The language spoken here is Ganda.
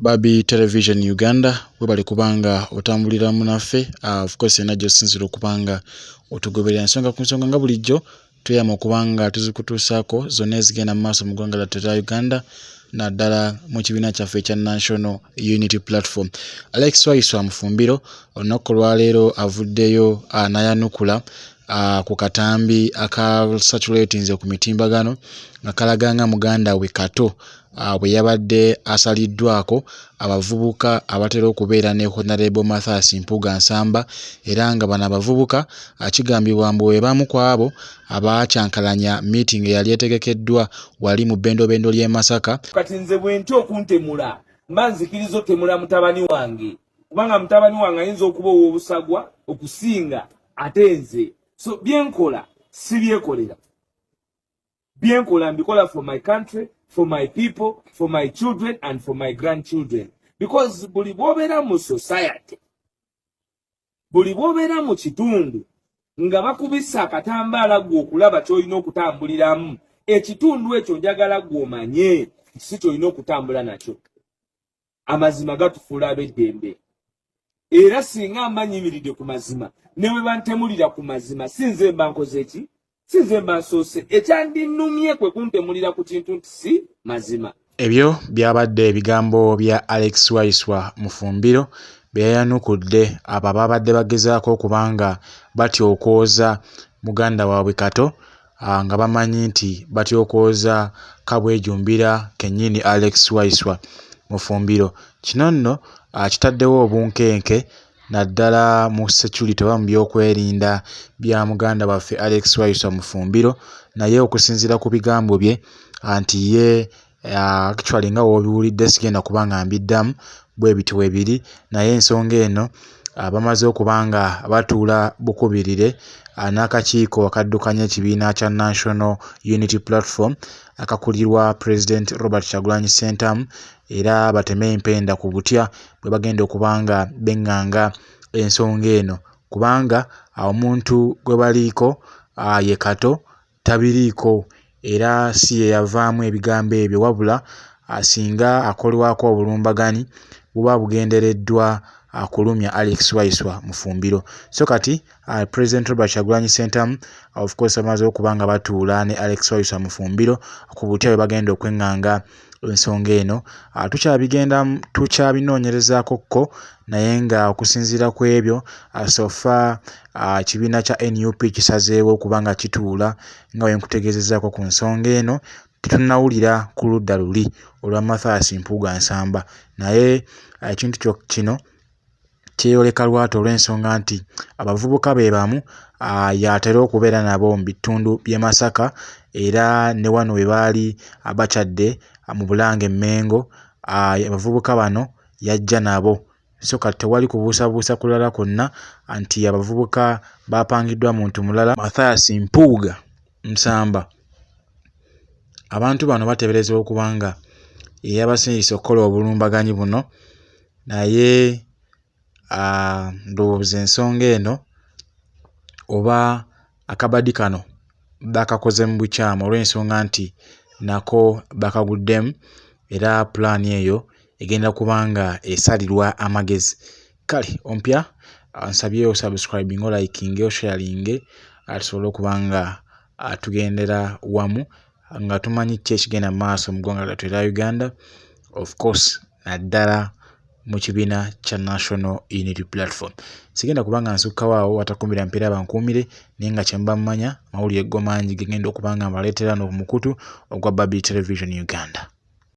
Babi Television Uganda, webale kubanga otambulira munaffe. Of course ena gy'osinziira okubanga otugoberera ensonga ku nsonga, nga bulijjo tweyama okubanga tuzikutuusaako zonna ezigenda mu maaso mu ggwanga lyattu erya Uganda, naddala mu kibiina kyaffe ekya National Unity Platform. Alex Waiswa Mufumbiro olunaku olwaleero avuddeyo n'ayanukula ku katambi aka saturatinze ku mitimbagano nga kalaga nga muganda we Kato bwe yabadde asaliddwako abavubuka abatera okubeera ne Honorable Mathias Mpuuga Nsamba, era nga bano abavubuka kigambibwa mbu be bamu ku abo abaakyankalanya meeting eyali etegekeddwa wali mu bbendobendo ly'e Masaka. Kati nze bwe ntya okuntemula, mba nzikiriza otemula mutabani wange, kubanga mutabani wange ayinza okuba ow'obusagwa okusinga ate nze. So byenkola sibyekolera, byenkola mbikola for my country, for my people, for my children and for my grandchildren, because buli bw'obeera mu society, buli bw'obeera mu kitundu nga bakubisa akatambaala gwe okulaba ky'olina okutambuliramu, ekitundu ekyo njagala gwe omanye nti si ky'olina okutambula nakyo. Amazima gatufuula ab'eddembe, era singa mba nyimiridde ku mazima, ne bwe bantemulira ku mazima, si nze mba nkoze eki, si nze mba nsoose. Ekyandinumye kwe kuntemulira ku kintu nti si mazima. Ebyo byabadde ebigambo bya Alex Waiswa Mufumbiro bye yayanukudde abo ababadde bagezaako okubanga batyokooza muganda waabwe Kato, nga bamanyi nti batyokooza kabwejumbira kennyini Alex Waiswa Mufumbiro. Kino nno kitaddewo obunkenke naddala mu security oba mu byokwerinda bya muganda waffe Alex Waiswa Mufumbiro, naye okusinziira ku bigambo bye nti ye actually nga w'obiwulidde, sigenda kuba nga mbiddamu, bwe bityo bwe biri. Naye ensonga eno bamaze okuba nga batuula bukubirire n'akakiiko akaddukanya ekibiina kya National Unity Platform akakulirwa President Robert Kyagulanyi Ssentamu, era bateme empenda ku butya bwe bagenda okuba nga beŋŋanga ensonga eno, kubanga omuntu gwe baliiko ye Kato tabiriiko era si ye yavaamu ebigambo ebyo, wabula singa akolwako obulumbaganyi buba bugendereddwa kulumya Alex Waiswa Mufumbiro. So kati President Robert Kyagulanyi Ssentamu, of course, bamaze okuba nga batuula ne Alex Waiswa Mufumbiro ku butya bwe bagenda okweŋŋanga ensonga eno. Tukyabigenda tukyabinoonyerezaako kko, naye nga okusinziira ku ebyo so far ekibiina kya NUP kisazeewo okuba nga kituula nga bwe nkutegeezezzaako ku nsonga eno. Tetunnawulira ku ludda luli olwa Mathias Mpuuga Nsamba, naye ekintu kyo kino kyeyoleka lwatu olw'ensonga nti abavubuka be bamu y'atera okubeera nabo mu bitundu by'e Masaka, era ne wano we baali bakyadde mu Bulange Mmengo, abavubuka bano yajja nabo. So kati tewali kubuusabuusa kulala kwonna nti abavubuka bapangiddwa muntu mulala, Mathias Mpuuga Nsamba. Abantu bano bateeberezebwa okuba nga ye yabasindise okukola obulumbaganyi buno, naye ndowooza ensonga eno oba akabadi kano bakakoze mu bukyamu, olw'ensonga nti nako bakaguddemu, era pulaani eyo egenda kuba nga esalirwa amagezi. Kale ompya nsabye osubscribinge, olikinge, osharinge, tusobole okuba nga tugendera wamu nga tumanyi ki ekigenda mu maaso mu ggwanga lyattu erya Uganda, of course naddala mu kibiina kya National Unity Platform. Sigenda kuba nga nsukkawo awo, watakuumira mpeera bankuumire, naye nga kye muba mumanya, amawulire go mangi gegenda okuba nga mbaleetera no ku mukutu ogwa Babi Television Uganda.